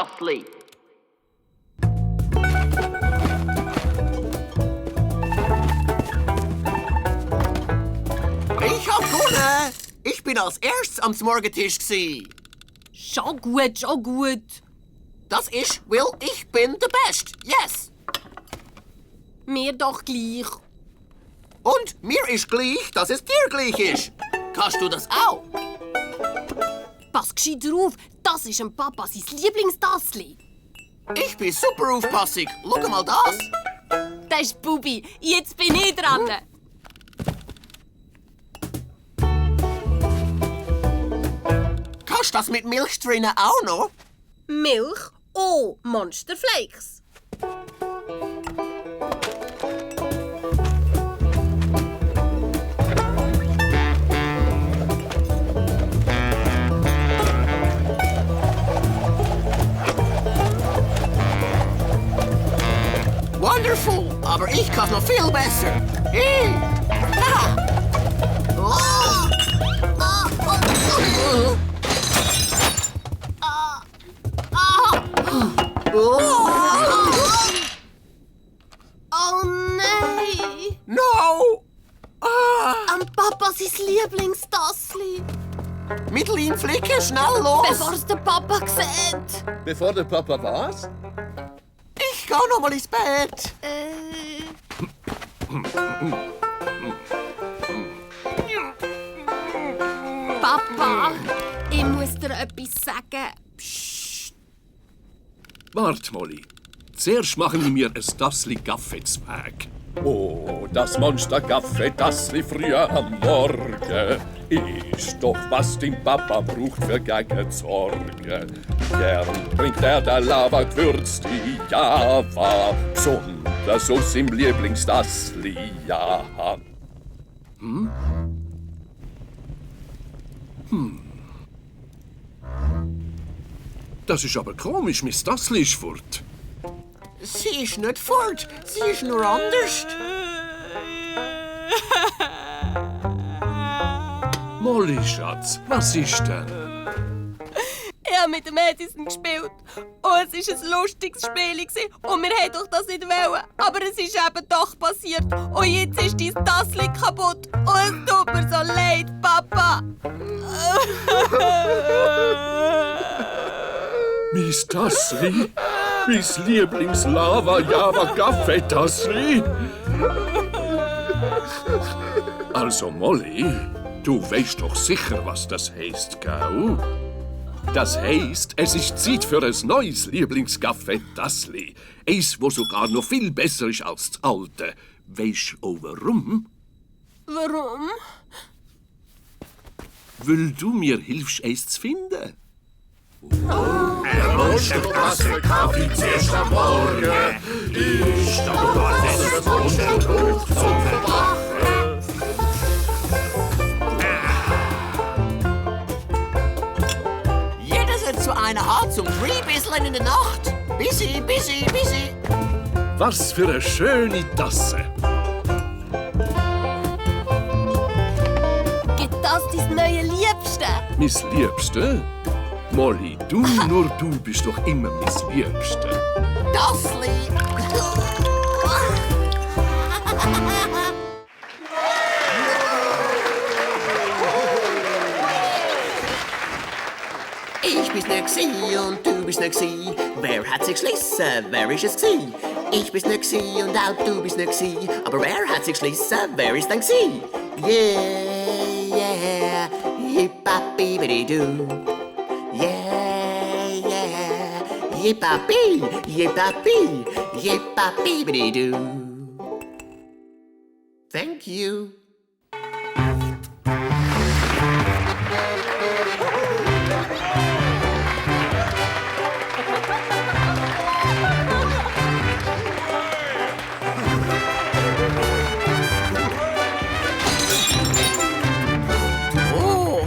Lieblingstassli. Ich hab gewonnen! Ich bin als erstes am Morgentisch gsi. Schon gut, schon gut. Das ist, weil ich bin der Best. Yes! Mir doch gleich. Und mir ist gleich, dass es dir gleich ist. Kannst du das auch? Pass gescheit auf, das ist ein Papa sein Lieblingstassli. Ich bin super aufpassig. Schau mal das. Das ist Bubi. Jetzt bin ich dran. Kannst du das mit Milch drinnen auch noch? Milch? Oh, Monsterflakes. Wonderful, aber ich kann's noch viel besser. Hey. Ha. Oh. Oh nein! No! Am Papa sein Lieblingstassli. Mittelin flicken, schnell los! Bevor es der Papa sieht. Bevor der Papa was? Ich geh noch mal ins Bett. Papa, ich muss dir etwas sagen. Wart, Molly. Zuerst machen wir mir ein Tassli Kaffee zu Weg. Oh, das Monster Kaffeetassli früher am Morgen ist doch, was dein Papa braucht für gegen Sorge. Gern trinkt der Lava gewürzt die Java, besonders aus im Lieblingstassli, ja. Das ist aber komisch, Miss Tassli ist fort. Sie ist nicht fort, sie ist nur anders. Molly, Schatz, was ist denn? Ich habe mit dem Edison gespielt. Und es war ein lustiges Spiel. Und wir wollten doch das nicht wollen. Aber es ist eben doch passiert. Und jetzt ist dein Tassli kaputt. Und es tut mir so leid, Papa. Miss Tassli? Miss Lieblings-Lava-Java-Kaffeetassli? Also, Molly, du weißt doch sicher, was das heisst, gell? Das heisst, es ist Zeit für ein neues Lieblingskaffeetassli. Eins, wo sogar noch viel besser ist als das alte. Weisst du auch warum? Warum? Weil du mir hilfst, eins zu finden. Tasse Kaffee zuerst am Morgen. Dich, doch, was Mund und Luft zum Verwachen. Jeder sollte so eine haben zum Drei-Bisseln in der Nacht. Busy, busy, busy. Was für eine schöne Tasse. Gibt das dein neue Liebste? Miss Liebste? Molly, nur du bist doch immer Miss Liebste. Tassli. Ich bin's nicht gsi und du bist nicht gsi. Wer hat sich geschlissen? Wer ist es gsi? Ich bin's nicht gsi und auch du bist nicht gsi. Aber wer hat sich geschlissen? Wer ist denn gsi? Yeah, yeah, hip-hop-bidi-doo. Yeah, yeah, hip-hop-bee, hip-hop-bee, hip-hop-bidi-doo. Thank you. Oh.